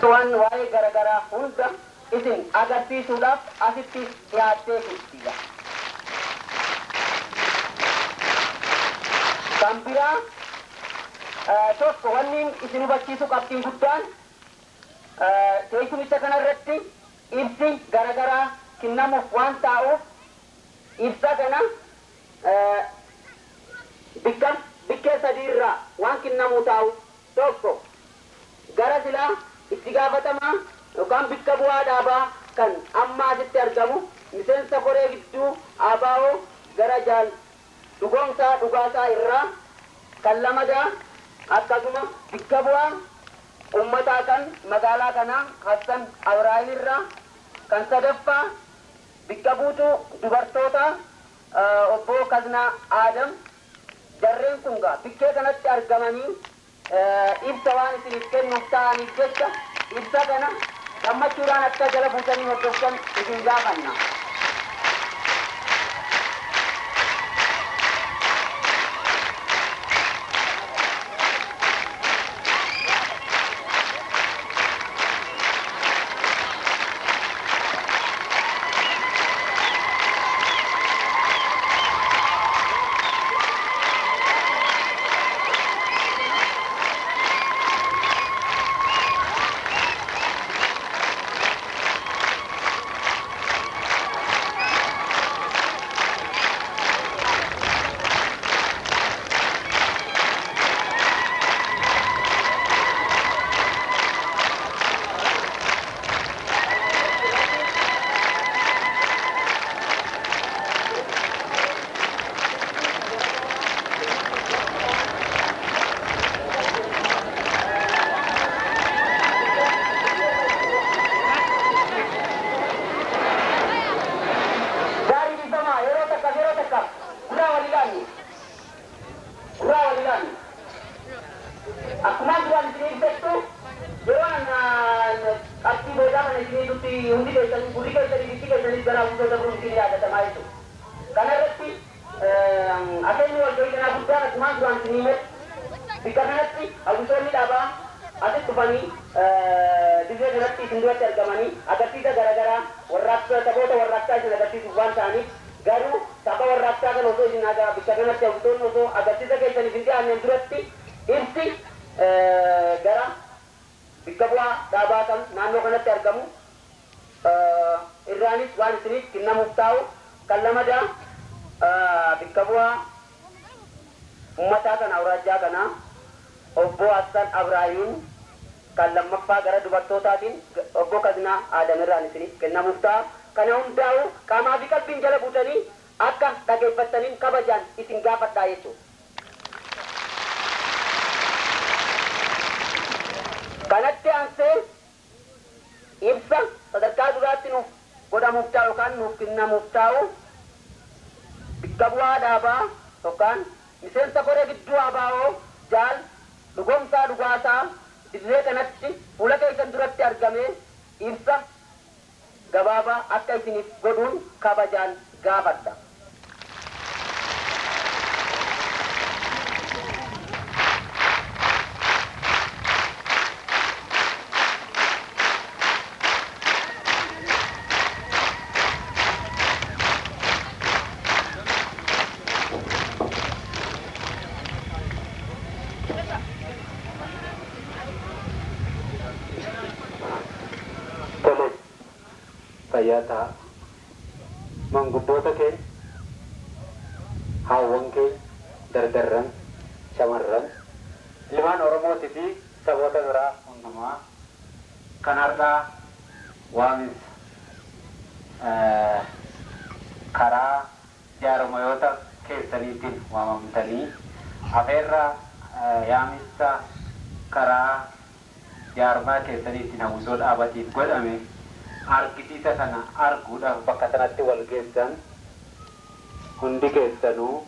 Waan waa'ee garagaraa hunda isin agarsiisuudhaaf asitti dhiyaattee jirti. Kan biraa tokko wanni isin hubachiisu qabxiin guddaan teessumicha kanarratti ibsi garagaraa kennamuuf waan taa'uuf ibsa kana bikka bikkee sadiirraa waan kennamuu taa'u tokko gara silaa itti gaafatamaa yookaan bikka bu'aa dhaabaa kan amma asitti argamu miseensa koree gidduu ABO gara jaal Dhugoomsaa Dhugaasaa irraa kan lamadaa akkasuma bikka bu'aa ummataa kan magaalaa kanaa Hassan Abraahim irraa kan sadaffaa bikka buutuu dubartoota obbo Kaznaa Aadam jarreen kun gaa bikkee kanatti argamanii ibsa waan isiniif kennuuf ta'aniif jecha ibsa kana gammachuudhaan akka jala buutanii hordoftan isin gaafanna. Gaarii dhiifamaa yeroo takkaaf yeroo takkaaf gurraa wal ilaali. Gurraa wal ilaali. Akkumaan duraan isin ibsattu yeroo qabxii boodaa kana isinii dutti hundi keessanii gurri keessanii bikki keessanis gara buutoo dabruun isin yaadatamaa jechuudha. Kana irratti akeenyi walgahii kanaa guddaan akkumaan duraan isinii himetti bikka kanatti hawwisoonni dhaabaa asitti dhufanii dirree kanatti isin duratti argamanii agarsiisa garaagaraa warraaqsa taphoota warraaqsaa isin agarsiisuuf waan ta'aniif garuu tapha warraaqsaa kana osoo isin bikka kanatti hawwisoonni osoo agarsiisa keessaniif hin dhiyaanneen duratti ibsi gara bikka bu'aa dhaabaa kan naannoo kanatti argamu irraanis waan isiniif kennamuuf taa'u kan lamadaa bikka bu'aa ummataa kana awraajjaa kana obbo Hassan Abraahiim kan lammaffaa gara dubartootaatiin obbo Kaznaa Aadam irraan isiniif kennamuuf ta'a. Kana hundaa'u qaamaa fi qalbiin jala buutanii akka dhageeffattaniin kabajaan isin gaafadhaa jechuudha. Kanatti aansee ibsa sadarkaa duraatti nuuf godhamuuf taa'u yookaan nuuf kennamuuf taa'u bikka bu'aa dhaabaa yookaan miseensa koree gidduu ABO jaal Dhugoomsaa Dhugaasaa dirree kanatti fuula keessan duratti argamee ibsa gabaabaa akka isiniif godhuun kabajaan gaafadha. Tole, fayyaa ta'a. Manguddoota kee, haawwan kee, dardarran, shamarran, ilmaan Oromootii fi saboota biraa hundumaa kan har'aa waaminsa karaa jaarmayoota keessaniitiin waamamtanii afeerraa yaamissa karaa jaarmaa keessaniitiin hawwisoo dhaabatiif godhame argisiisa kana arguudhaaf bakka sanatti wal geessan hundi keessanuu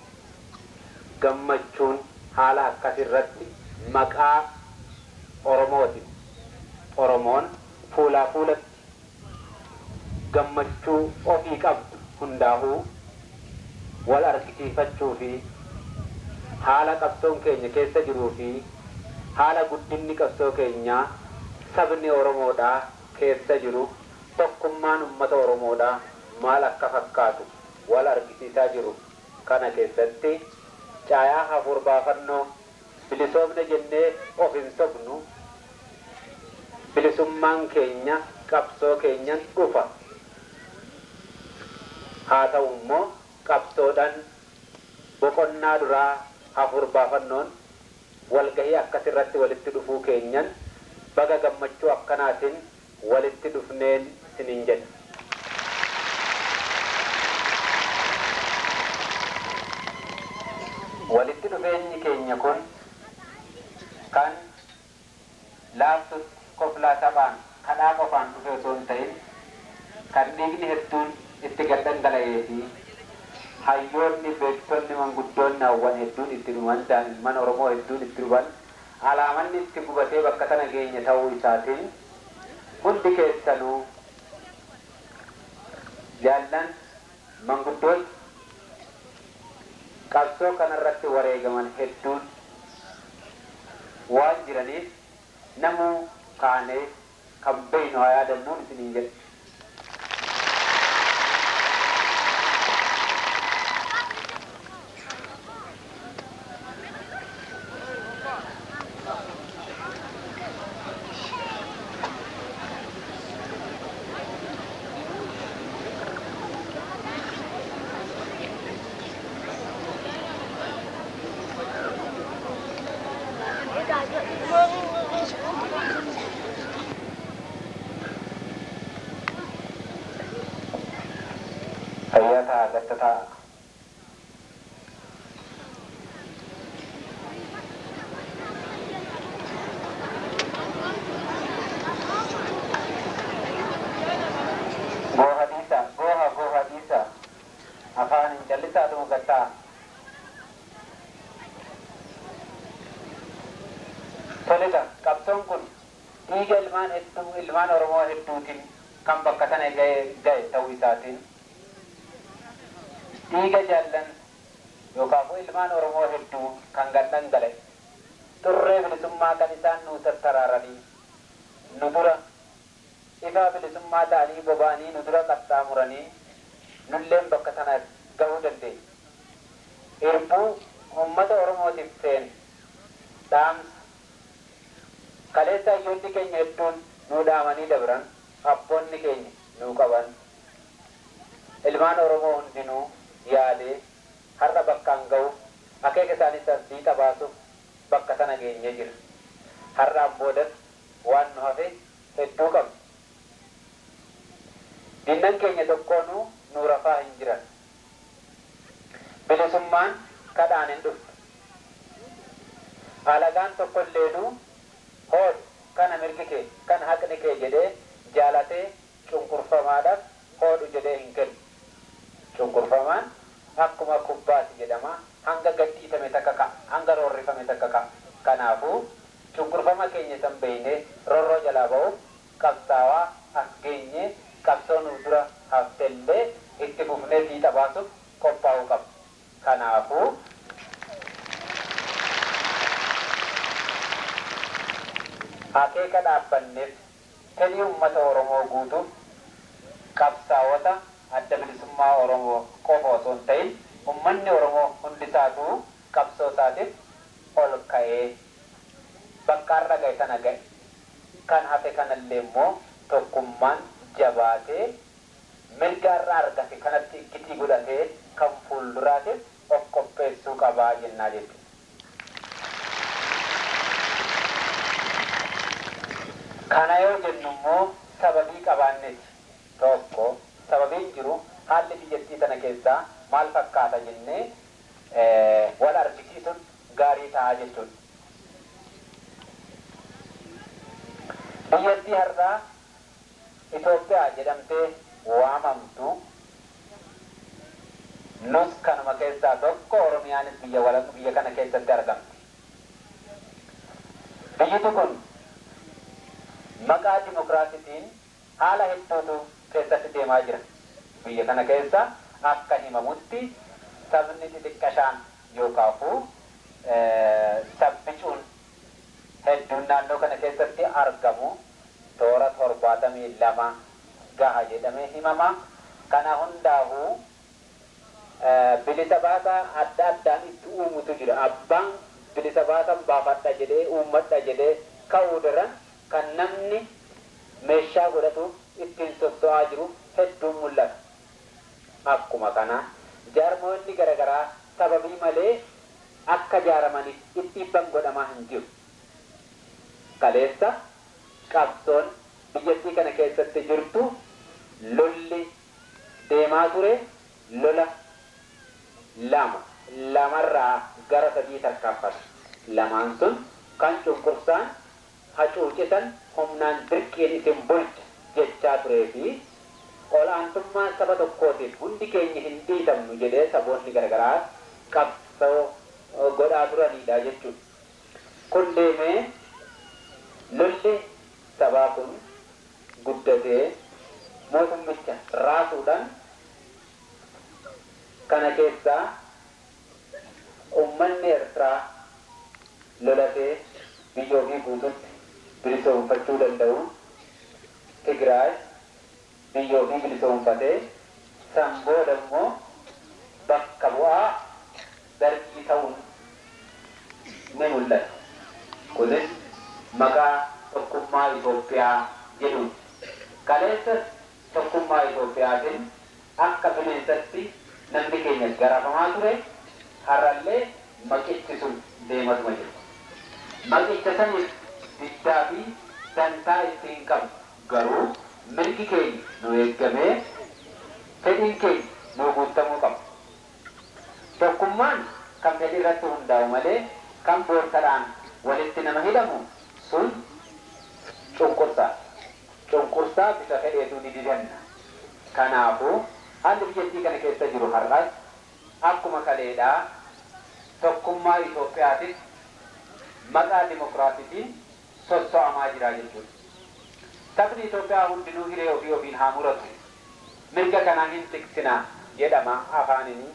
gammachuun haala akkasirratti maqaa Oromootiin Oromoon fuulaa fuulatti gammachuu ofii qabdu hundaa'uu wal argisiifachuu fi haala qabsoon keenya keessa jiruu fi haala guddinni qabsoo keenyaa Sabni Oromoodhaa keessa jiru, tokkummaan uummata Oromoodhaa maal akka fakkaatu wal argisiisaa jiru kana keessatti caayaa hafuur baafannoo bilisoomne jennee of hin sobnu. Bilisummaan keenya qabsoo keenyan dhufa. Haa ta'u immoo qabsoodhaan boqonnaa duraa hafuur baafannoon walgahii akkasirratti walitti dhufuu keenyan baga gammachuu akkanaatiin walitti dhufneen isiniin jedha. Walitti dhufeenyi keenya kun kan laaftutti koflaa taphaan kadhaa qofaan dhufe osoo hin ta'in kan dhiigni hedduun itti gad dhangala'ee fi hayyoonni, beektonni, manguddoonni, hawwan hedduun itti dhuman, daa'imman Oromoo hedduun itti dhuman, alaamanni itti gubatee bakka tana geenye ta'uu isaatiin hundi keessanuu jaallan manguddoon qabsoo kanarratti wareegaman hedduun waan jiraniif namuu kaanee kan beeynu haa yaadannuun isiniin jedha. Fayyaa ta'a, gatta ta'a. Gooha dhiisa, gooha gooha dhiisa. Afaan hin callisaatuma gattaa. Toleda, qabsoon kun dhiiga ilmaan hedduu, ilmaan Oromoo hedduutiin kan bakka sana ga'e ta'uu isaatiin dhiiga jaallan yookaan ilmaan Oromoo hedduu kan gad dhangala'e xurree bilisummaa kan isaan nuu tattaraaranii nu dura ifaa bilisummaa ta'anii boba'anii nu dura qaxxaamuranii nulleen bakka sana gahuu dandeenya. Irbuu uummata Oromootiif seen dhaamsa kaleessa hayyoonni keenya hedduun nuu dhaamanii dabran, abboonni keenya nuu qaban, ilmaan Oromoo hundinuu yaalee har'a bakkaan ga'uuf akeeka isaanii san fiixa baasuuf bakka sana geenyee jira. Har'aan boodas waan nu hafe hedduu qabna. Diinnan keenya tokkoonuu nu rafaa hin jiran. Bilisummaan kadhaan hin dhuftu. Alagaan tokkoilleenuu hoodhu kana mirgi kee, kana haqni kee jedhee jaalatee cunqurfamaadhaaf hoodhu jedhee hin kennu. Cunqurfamaan akkuma kubbaati jedhama, hanga gadhiifame takka ka'a, hanga roorrifame takka ka'a. Kanaafuu cunqurfama keenya san beeynee roorroo jalaa ba'uuf qabsaawaa as geenyee qabsoo nu dura haftellee itti fufnee fiixa baasuuf qophaa'uu qabna. Kanaafuu akeeka dhaabbanneef fedhii uummata Oromoo guutuuf qabsaa'ota adda bilisummaa Oromoo qofa osoo hin ta'in uummanni Oromoo hundisaatuu qabsoo isaatiif ol ka'ee bakka har'a ga'e sana ga'e. Kan hafe kanallee immoo tokkummaan jabaatee mirga har'a argate kanatti iggitii godhatee kan fuulduraatiif of qopheessuu qabaa jennaa jechuudha. Kana yoo jennu immoo sababii qabaanneeti. Tokko sababiin jiru haalli biyyattii tana keessaa maal fakkaata jennee wal argisiisuun gaarii ta'a jechuudha. Biyyattii har'aa Itoophiyaa jedhamtee waamamtu nus kanuma keessaa tokko, Oromiyaanis biyya kana keessatti argamti. Biyyiti kun maqaa dimokiraasiitiin haala hedduutu keessatti deemaa jira. Biyya kana keessa akka himamutti sabni xixiqqashaan yookaafuu sabbicuun hedduun naannoo kana keessatti argamu. toora 72 gaha jedhamee himama. Kana hundaa'uu bilisa baasaa adda addaan itti uumutu jira. Abbaan bilisa baasan baafadha jedhee uummadha jedhee ka'uu daran kan namni meeshaa godhatu ittiin sosso'aa jiru hedduun mul'ata. Akkuma kana jaarmoonni garaagaraa sababii malee akka jaaramaniif dhiibbaan godhamaa hin jiru. Kaleessa qabsoon biyyattii kana keessatti jirtu lolli deemaa ture lola lama lamarraa gara sadii tarkaanfata. Lamaan sun kan cunqursaan hacuucisan humnaan dirqiin isin bulcha jechaa turee fi ol'aantummaa saba tokkootiin hundi keenya hin dhiitamnu jedhee saboonni garagaraa qabsoo godhaa turanidha jechuudha. Kun deemee lolli sabaa kun guddatee mootummicha raasuudhaan kana keessaa uummanni Eertiraa lolatee biyya ofii guututti bilisoomfachuu danda'u Tigraay biyya ofii bilisoomfatee san booda immoo bakka bu'aa dargii ta'uun ni mul'ata. Kunis maqaa tokkummaa Itoophiyaa jedhuun. Kaleessas tokkummaa Itoophiyaatiin akka bineensatti namni keenya garafamaa ture har'allee maqichi sun deematuma jira. Maqicha saniif diddaa fi dantaa ittiin qabnu garuu mirgi keenya nu eeggamee fedhiin keenya nu guutamuu qaba. Tokkummaan kan fedhii irratti hundaa'u malee kan boorsadhaan walitti nama hidhamu sun cunqursaa. Cunqursaa bifa fedheetu ni didanna. Kanaafuu haalli biyyattii kana keessa jiru har'as akkuma kaleedhaa tokkummaa Itoophiyaatis maqaa dimokiraasiitiin sosso'amaa jira jechuudha. Sabni Itoophiyaa hundinuu hiree ofii ofiin haa muratu. Mirga kanaa hin tiksinaa jedhama afaanini.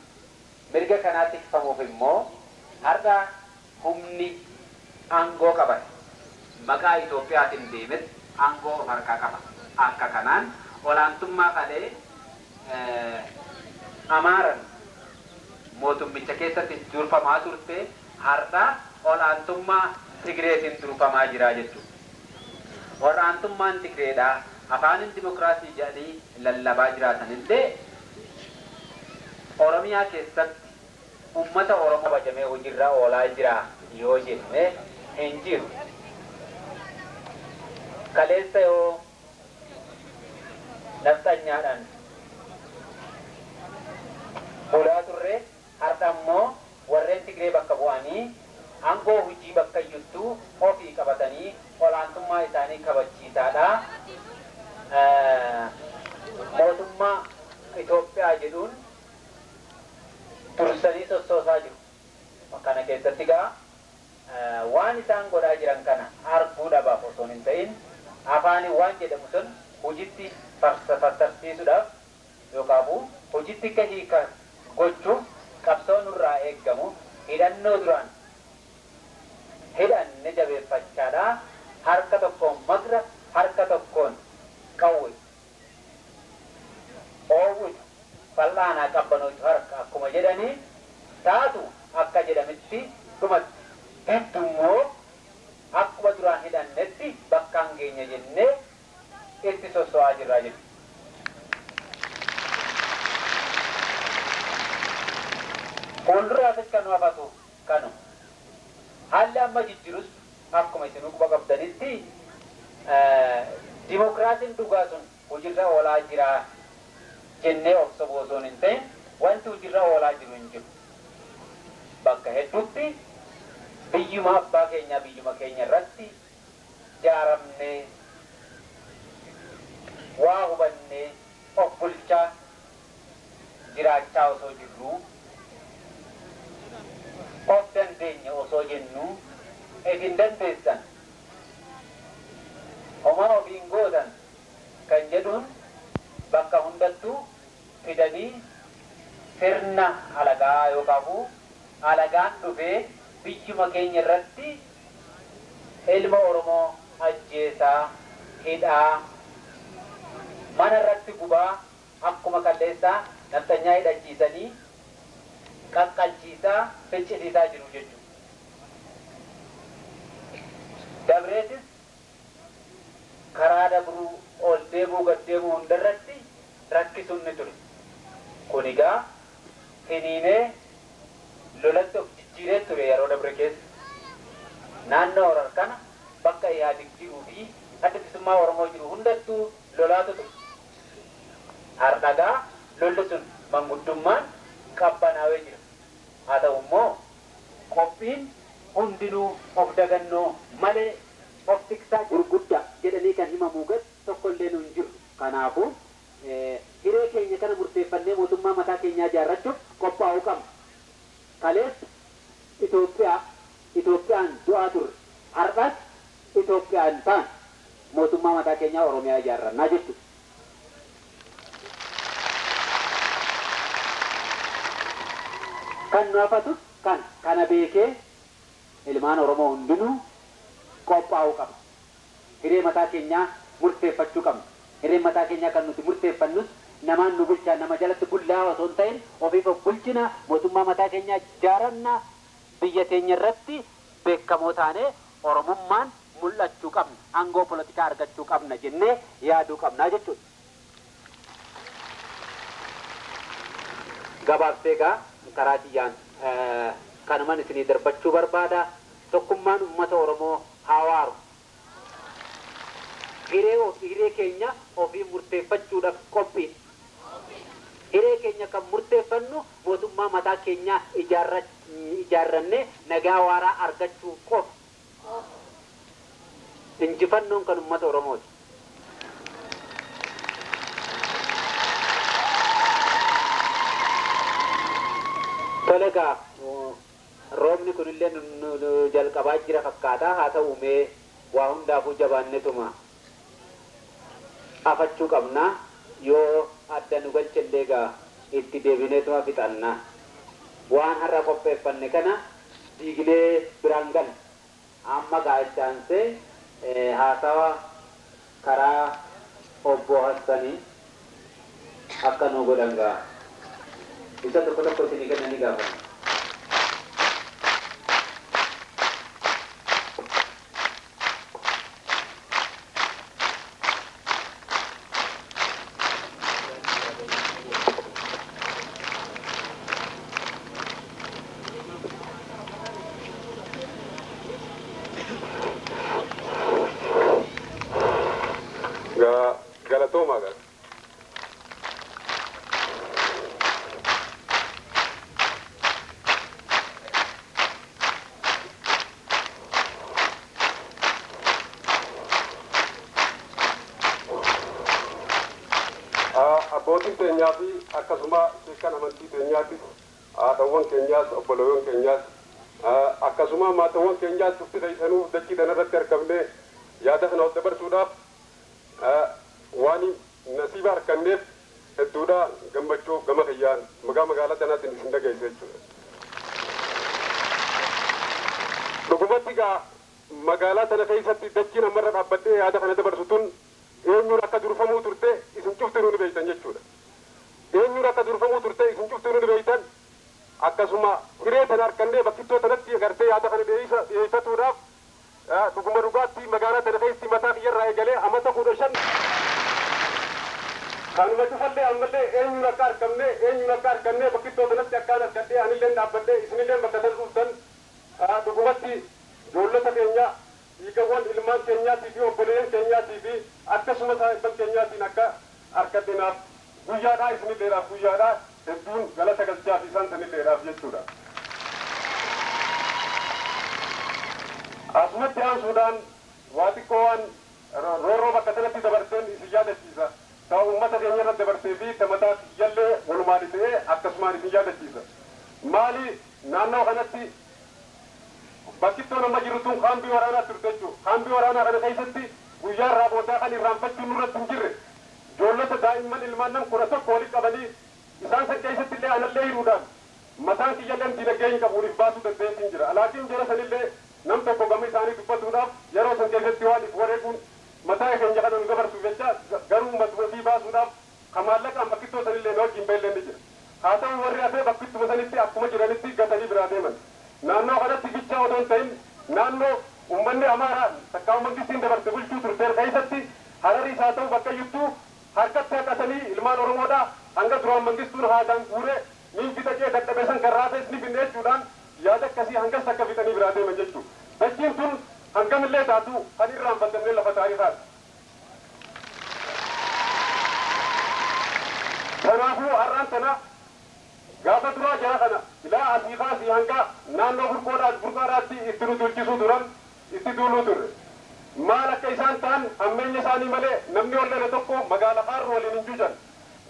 Mirga kanaa tikfamuuf immoo har'a humni aangoo qabate. Maqaa Itoophiyaatiin deemes aangoo of harkaa qaba. Akka kanaan olaantummaa kalee Amaaran mootummicha keessatti durfamaa turte har'a olaantummaa Tigreetiin durfamaa jira jechuudha. Olaantummaan Tigreedhaa afaanin dimokiraasii jedhanii lallabaa jiraatanillee Oromiyaa keessatti uummata Oromoo kabajamee hojiirra oolaa jira yoo jenne hin jiru. Kaleessa yoo nafxanyaadhaan bulaa turre har'a immoo warreen Tigree bakka bu'anii aangoo hojii bakka iyyuttuu ofii qabatanii olaantummaa isaanii kabachiisaadha. Mootummaa Itoophiyaa jedhuun dursanii sossoosaa jiru. Kana keessatti egaa waan isaan godhaa jiran kana arguu dhabaaf osoo hin ta'in afaaniin waan jedhamu sun hojiitti fassarsiisuudhaaf yookaan hojiitti akka hiika gochuuf qabsoo nurraa eeggamu hidhannoo duraan hidhanne jabeeffachaadha. Harka tokkoon magra, harka tokkoon qawwe. Oowwitu fal'aanaa qabbanootu harka akkuma jedhanii taatu akka jedhamitti dhumatti. Heddummoo akkuma duraan hidhannetti bakkaan geenya jennee itti sosso'aa jirraa jechuudha. Fuulduraafis kan nu hafatu kanuma. Haalli amma jijjiirus akkuma isin quba qabdanitti dimokiraasiin dhugaa sun hojiirra oolaa jira jennee of sobuu osoo hin ta'in wanti hojiirra oolaa jiru hin jiru. Bakka hedduutti biyyuma abbaa keenyaa biyyuma keenya irratti jaaramnee waa hubannee of bulchaa jiraachaa osoo jirruu of dandeenya osoo jennu isin dandeessan homaa ofiin gootan kan jedhuun bakka hundattuu fidanii sirna alagaa yookaan alagaan dhufee biyyuma keenya irratti ilma Oromoo ajjeesaa hidhaa mana irratti gubaa akkuma kalleessaa nafxanyaa hidhachiisanii qaqqalchiisaa ficcisiisaa jiru jechuudha. Dabreetis karaa dabruu ol deemuu gad deemuu hundarratti rakkisuun ni ture. Kun egaa finiinee lolatti of jijjiiree ture yeroo dabre keessa. Naannoo Harar kana bakka Ihaadig jiruu fi adda bilisummaa Oromoo jiru hundattuu lolaatu ture. Har'a lolli sun manguddummaan qabbanaawee jira. Haa ta'u immoo qophiin hundinuu of dagannoo malee of tiksaa gurguddaa jedhanii kan himamuu gad tokkollee nu hin jiru. Kanaafuu hiree keenya kana murteeffannee mootummaa mataa keenyaa ijaarrachuuf qophaa'uu qabna. Kaleessa Itoophiyaan du'aa turre. Har'as Itoophiyaan taan mootummaa mataa keenyaa Oromiyaa ijaarrannaa jechuudha. Kan nu hafatus kan kana beekee ilmaan Oromoo hundinuu qophaa'uu qaba. Hiree mataa keenyaa murteeffachuu qabna. Hireen mataa keenyaa kan nuti murteeffannus namaan nu bulchaa nama jalatti bullaa osoo hin ta'in ofiif of bulchina mootummaa mataa keenyaa ijaaranna biyya teenya irratti beekamoo taanee Oromummaan mul'achuu qabna. Aangoo polotikaa argachuu qabna jennee yaaduu qabnaa jechuudha. Gabaabsee egaa karaa kiyyaan kanuman isinii darbachuu barbaada. Tokkummaan uummata Oromoo haa waaru. Hiree keenya ofii murteeffachuudhaaf qophii. Hiree keenya kan murteeffannu mootummaa mataa keenyaa ijaarrannee nagaa waaraa argachuu qofa. Injifannoon kan uummata Oromooti. Tole egaa roobni kunillee nu jalqabaa jira fakkaata. Haa ta'u mee waa hundaafuu jabaannetuma afachuu qabna. Yoo adda nu galchellee egaa itti deebineetuma fixanna. Waan har'a qopheeffanne kana diignee biraan galle. Amma gaa itti aansee haasawa karaa obbo Hassanii akka nu godhan gaa. Isa tokko tokko isinii kennanii gaafatan. Galatooma gaa. Abbootiin keenyaa fi akkasuma sheekan amantii keenyaattis haadhawwan keenyaas obboleewwan keenyaas akkasuma maatawwan keenyaas dhufti keessanuu dachii kanarratti argamnee yaada kana ol dabarsuudhaaf waan nasiiba arganneef hedduudha gammachuu gama kiyyaan maqaa magaalaa tanaatiin isin dhageesse jechuudha. Dhugumatti egaa magaalaa tana keessatti dachiin ammarra dhaabbattee yaada kana dabarsu tun eenyuun akka durfamuu turte isin cuftinuu ni beektan jechuudha. Eenyuun akka durfamuu turte isin cuftinuu ni beektan akkasuma hiree tana argannee bakkittoo tanatti agartee yaada kana dhiyeeffatuudhaaf dhuguma dhugaatti magaalaa tana keessatti mataa kiyyarraa eegalee amata 15 kanuma cufallee ammallee eenyuun akka argamne bakkittoo tanatti akkaan argadhee anillee dhaabbadhee isinillee bakka tan dhuftan dhugumatti ijoollota keenya dhiigawwan ilmaan keenyaatii fi obboleeyyan keenyaatii fi akkasuma saahibban keenyaatiin akka argadhinaaf guyyaadhaa isinilleedhaaf guyyaadhaa hedduun galata galchaa fi isaan sanilleedhaaf jechuudha. Asumatti aansuudhaan waa xiqqoo waan roorroo bakka sanatti dabarteen isin yaadachiisa. Ta uummata keenya irra dabartee fi ta mataa kiyyallee walumaan ta'ee akkasumaan isin yaadachiisa. Maali naannoo kanatti bakkittoon amma jiru tun kaambii waraanaa turte jechuudha. Kaambii waraanaa kana keessatti guyyaa irraa boodaa kan irraanfachuun nurratti hin jirre ijoollota daa'imman ilmaan nam 11 walitti qabanii isaan san keessatti illee anallee hiruudhaan mataan kiyyallee dinagdee hin qabuuniif baasuu dandeessin jira. Laakiin jara sanillee nam tokko gama isaanii dubbatuudhaaf yeroo san keessatti waan if wareeguun mataa keenya kana Haa ta'u, warri hafee bakkittuma sanitti akkuma jiranitti gatanii biraa deeman. Naannoo kanatti bichaa otoo hin ta'in, naannoo uummanni Amaaraa takkaa mangistiin dabarte bulchuu turteen keessatti, Hararis haa ta'u, bakka iyyuttuu harkatti haqatanii ilmaan Oromoodhaa hanga duraan mangistuun haadaan guuree niin fixa jee dadhabe san kan raafes ni finne jechuudhaan yaada akkasii hangas akka fixanii biraa deeman jechuudha. Dachiin tun hangamillee taatu kan irraanfatamne lafa taarikaati. Kanaafuu har'aan tana gaafa duraa jara kana ilaa asii kaasii hanga naannoo burqoodhaatti itti nu duulchisuu turan, itti duuluu turre. Maal akka isaan ta'an hammeenya isaanii malee namni ol tokko magaala kaarru waliin hin jujan.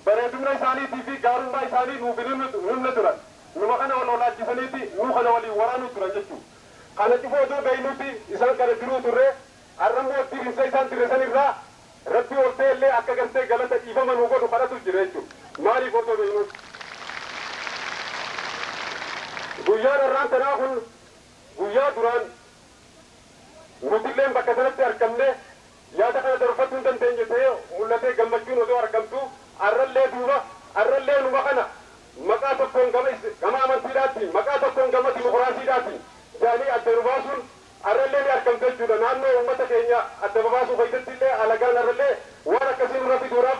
Bareedumna isaaniitii fi gaarummaa isaanii nuuf hin himne turan. Numa kana wal olaachisaniiti nu kana waliin waraanuu turan jechuudha. Kana cufoo otoo beeynuti isaan kana jiruu turre. Har'ammoo diriirsa isaan dirresan irraa Rabbi ol ta'e illee akka gartee galata dhiifama nu godhu kadhatu jira jechuudha. Maaliif otoo beeynuti? Guyyaan har'aan tanaa kun guyyaa duraan nutilleen bakka sanatti argamne yaada kana darbachuu hin dandeenye ta'ee mul'atee gammachuun otoo argamtu, arrallee duuba arrallee numa kana maqaa tokkoon gama amantiidhaatti, maqaa tokkoon gama dimokiraasiidhaatti jaanii adda nu baasuun arrallee ni argamte jechuudha. Naannoo uummata keenya adda babaasuu keessatti illee alagaan arrallee waan akkasii nurra fiduudhaaf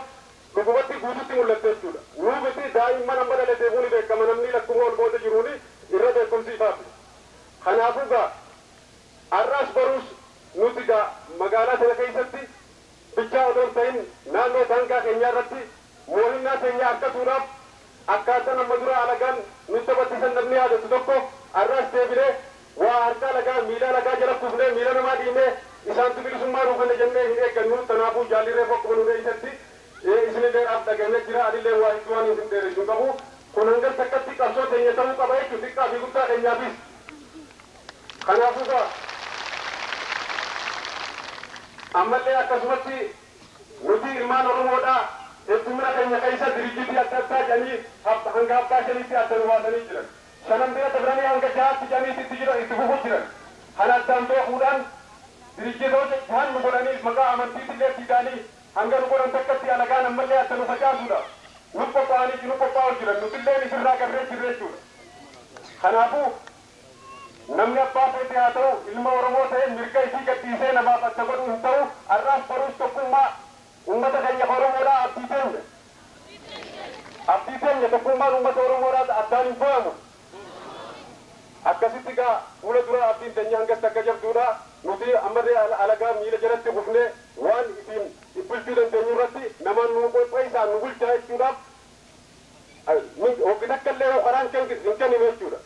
dhugumatti guututti mul'atte jechuudha. Nuu miti, daa'imman amma dhalateefuu ni beekama, namni lakkuma ol booda jiruuni irra beekumsi ifaafi. Kanaafuu gaa har'aas baruus nuti gaa magaalaa sana keessatti bichaa otoo hin ta'in naannoo daangaa keenyaa irratti moohinnaa keenya argatuudhaaf akkaataa nama dura alagaan nutti taphattisan namni yaadatu tokko har'aas deebinee waa harka alagaa, miila alagaa jala kufnee, miila namaa dhiinee isaantu bilisummaa nuu kenna jennee hin eeggannu. Kanaafuu jaallirree akkuma nu dheeysatti isinillee dhaaf dhagamee jira. Anillee waa hedduu waan isin dheeressu qabu. Kun hanga takkatti qabsoo teenya ta'uu qaba jechuudha, xiqqaa fi guddaa keenyaafis. Kanaafuu gaa ammallee akkasumatti nuti ilmaan Oromoodhaa heddumina keenya keessa diriijitii adda addaa jedhanii hanga abbaa shaniitti adda nu baasanii jiran. Shanan bira dabranii hanga jahaatti jedhanii itti jira, itti fufuu jiran. Kana addaan beekuudhaan diriijitoota jahan nu godhanii maqaa amantiitillee fiidanii hanga nu godhan takkatti alagaan ammallee adda nu facaasuudha. Nu qophaa'anii nu qophaa'u jiran, nutillee ifirraa garree jirre jechuudha. Kanaafuu namni abbaa feete haa ta'u, ilma Oromoo ta'e mirga isii gadhiisee namaaf adda godhu hin ta'u. Har'aas baruus tokkummaa uummata keenya Oromoodhaa abdii teenya. Abdii teenya tokkummaan uummata Oromoodhaa addaan hin fo'amu. Akkasitti gaa fuula dura abdiin teenya hangas takka jabduudha. Nuti ammallee alagaa miila jalatti kufnee waan ittiin bulchuu dandeenyu irratti namaan nu qopheessaa nu bulchaa jechuudhaaf hoggi takka illee karaan hin kennine jechuudha.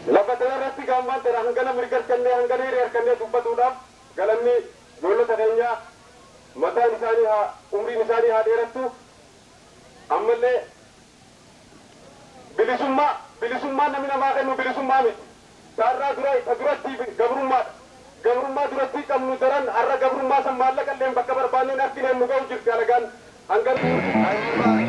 Lafa kanarratti gaammaan tana hangana mirga harkannee, hangana hiree harkannee dubbatuudhaaf galanni ijoollota keenyaa mataan isaanii haa umriin isaanii haa dheerattu. Ammallee bilisummaa, bilisummaa namni namaa kennu bilisummaa miti. Taarraa dura ta duratti gabrummaadha. Gabrummaa duratti qabnu daran har'a gabrummaa san maallaqa illee bakka barbaanneen harkineen nu ga'u jirti alagaan hangana.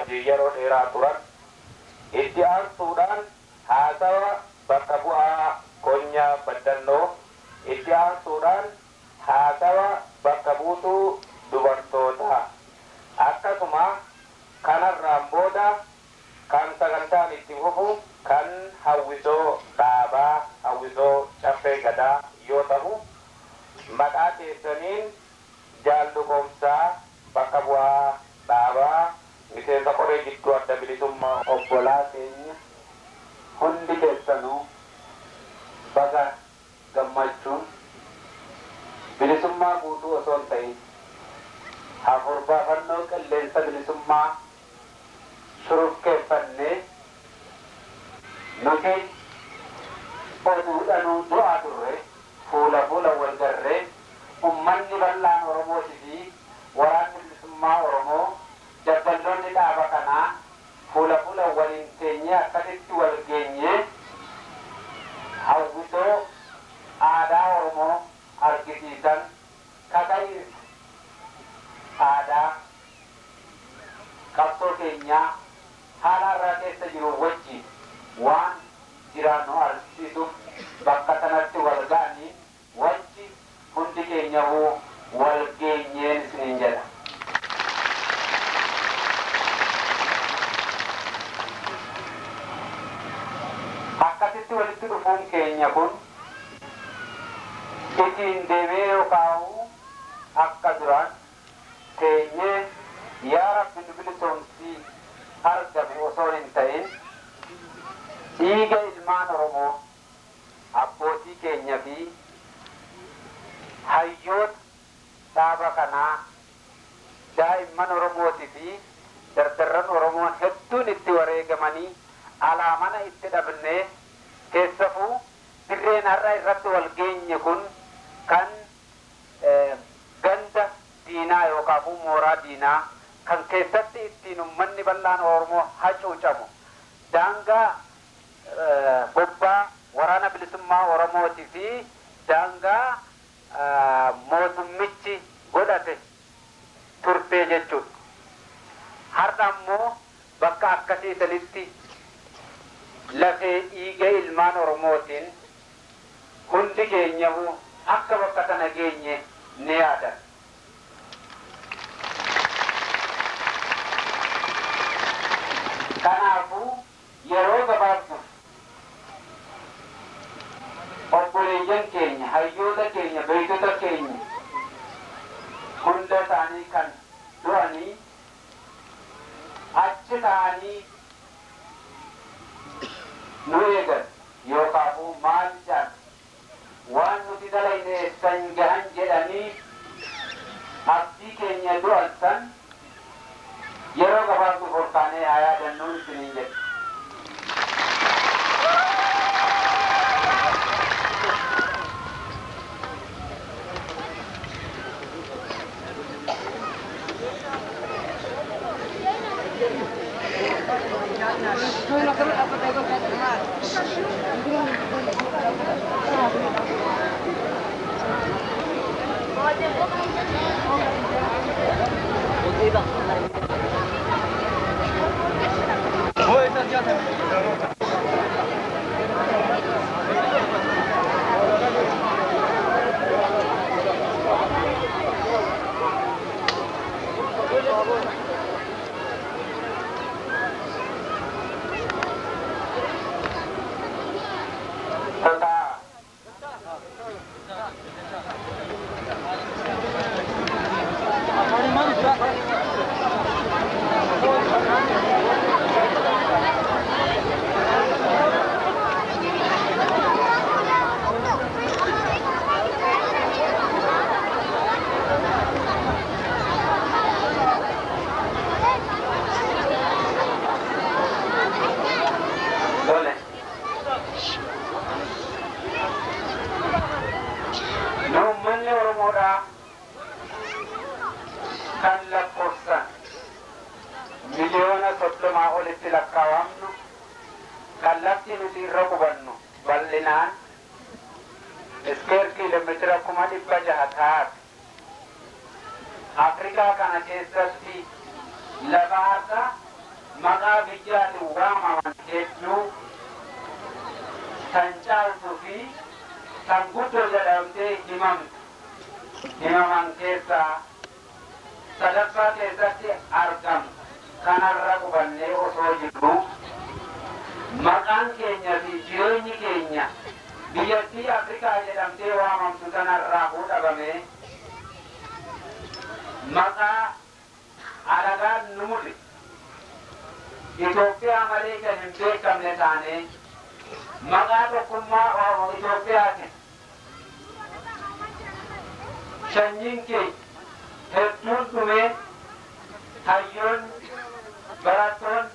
wajjin yeroo dheeraa turan. Itti aansuudhaan haasawa bakka bu'aa konyaa baddannoo, itti aansuudhaan haasawa bakka buutuu dubartootaa, akkasuma kanarraan booda kan sagantaan itti fufu kan hawwisoo dhaabaa hawwisoo caffee gadaa yoo ta'u, maqaa keessaniin jaalluqoomsaa bakka bu'aa dhaabaa miseensa qoree jidduu adda bilisummaa. Obbolaa keenya hundi keessanuu baga gammachuun bilisummaa guutuu osoo hin ta'in hafuurbaafannoo qilleensa bilisummaa shurufkeeffannee nuti oduudhanuu du'aa turre, fuula fuula wal garree ummanni bal'aan Oromootii fi waraanni bilisummaa Oromoo dabballoonni dhaaba kanaa fuula fuula waliin teenyee akkasitti wal geenyee hawwisoo aadaa Oromoo argisiisan kaka'iinsa aadaa qabsoo keenyaa haala irraa keessa jiru wajjin waan jiraannu argisiisuuf bakka sanatti wal ga'anii wajji hundi keenyahuu wal geenyeen isiniin jedha. Akkasitti walitti dhufuun keenya kun ittiin deebi'ee yookaan akka duraan teenyee yaa Rabbi nu bilisoomsii argame osoo hin ta'in, dhiiga ilmaan Oromoo abbootii keenya fi hayyoota dhaaba kanaa daa'imman Oromootii fi dardarran Oromoon hedduun itti wareegamanii alaa mana itti dhabnee, keessafuu dirreen har'a irratti wal geenye kun kan ganda diinaa yookaan mooraa diinaa kan keessatti ittiin ummanni bal'aan Oromoo hacuucamu, daangaa bobbaa waraana bilisummaa Oromootii fi daangaa mootummichi godhate turtee jechuudha. Har'a ammoo bakka akkasii sanitti lafee dhiiga ilmaan Oromootiin hundi keenyahu akka bakka sana geenye ni yaadan. Kanaafuu yeroo gabaabduuf obboleeyyan keenya, hayyoota keenya, beektota keenya hunda isaanii kan du'anii achi ta'anii nu eegan yookaafuu maal jedhan waan nuti dalayne san gahan jedhanii abdii keenya du'an san yeroo gabaabduuf ol kaanee haa yaadannuun isiniin jedhe. Uummanni Oromoodhaa kan lakkoofsan 30 miliyoona olitti lakkaawamnu, kan lafti nuti irra qubannu bal'inaan iskeer kiiloomeetira 600,000 taate, Afrikaa kana keessatti lafa har'a Maqaa biyyaatiin waamaman hedduu tan caaltuu fi tan guddoo jedhamtee himamtu himaman keessaa sadaffaa keessatti argamu. Kanarra qubannee osoo jirru, maqaan keenya fi jireenyi keenya biyyattii Afrikaa jedhamtee waamamtu kanarraa fuudhamee maqaa alagaan nu mudhe Itoophiyaa malee kan hin beekamne taane, maqaa tokkummaa Itoophiyaatiin sanyiin keenya hedduun dhumee, hayyoonni, barattoonni,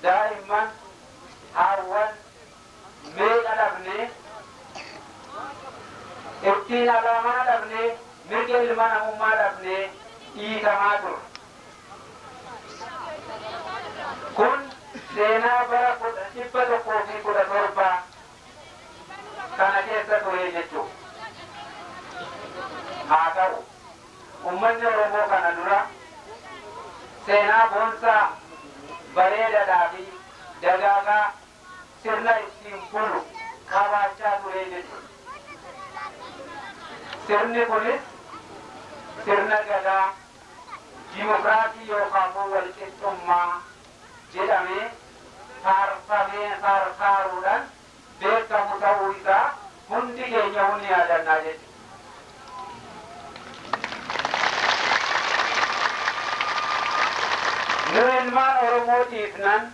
daa'imman, haawwan meeqa dhabnee, ittiin alaamaa dhabnee, mirga ilma namummaa dhabnee dhiitamaa turre. Kun seenaa bara 117 kana keessa ture jechuudha. Haa ta'u, uummanni Oromoo kana dura seenaa boonsaa bareedaadhaa fi dagaagaa sirna ittiin bulu qabaachaa ture jechuudha. Sirni kunis sirna gadaa dimokiraasii yookaan walqixxummaa jedhamee faarfamee faarfaaruudhaan beekamu ta'uu isaa hundi keenya hundi yaadannaa jechuudha. Nu ilmaan Oromoo dhiifnan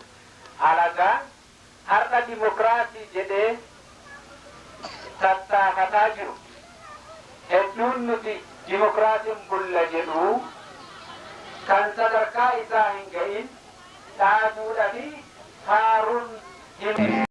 alagaan har'a dimokiraasii jedhee tattaafataa jiru. Hedduun nuti dimokiraasiin bulla jedhu kan sadarkaa isaa hin ga'in dhaabuudhaa fi faaruun hin